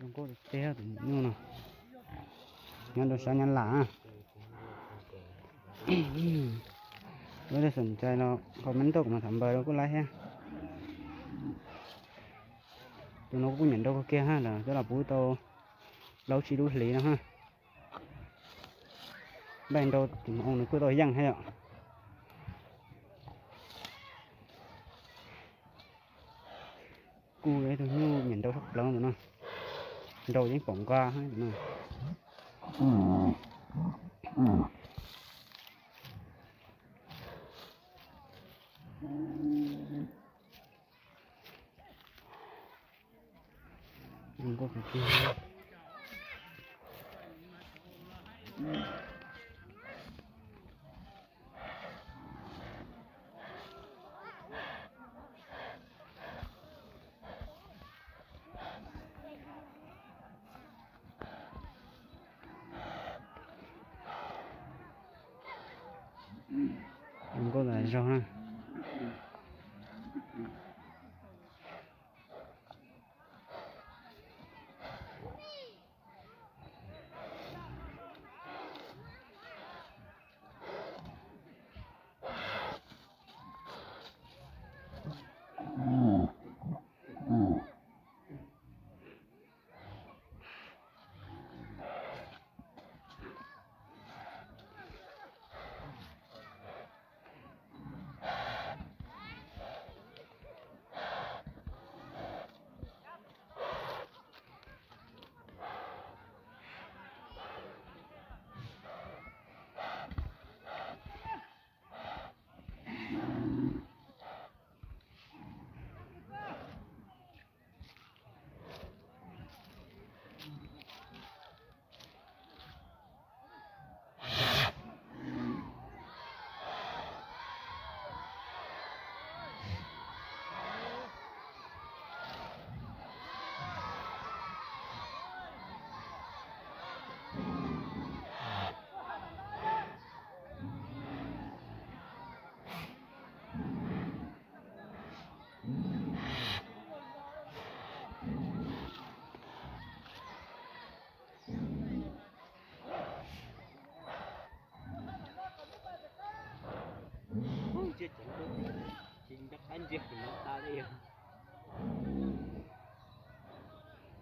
Zoo nkauj tiag tiag tus nyuj no, nyob rau sab Nyab Laj. Lub tej xom cai no, qhov meb toj kuv mas tham npaws rau kuj laib thiab. Tus no kuj nyiam nrau kawg kiag ha, lawv coj los pub tau plaub tsib lub hlis no ha. Npaj nrau tus oo nws kuj tau yeej thiab yom. Kuj ib tug nyuj nyiam nrau tshaj plaws no, nrau yeej pom nqa no. Zoo nkauj tas zog na.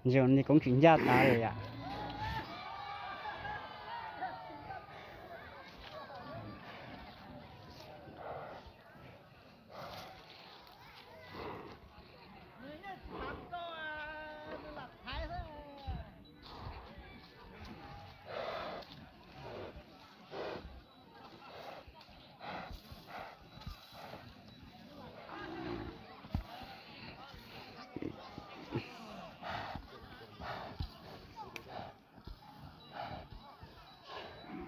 Ntsia li koob tsis ncaj tas li yom.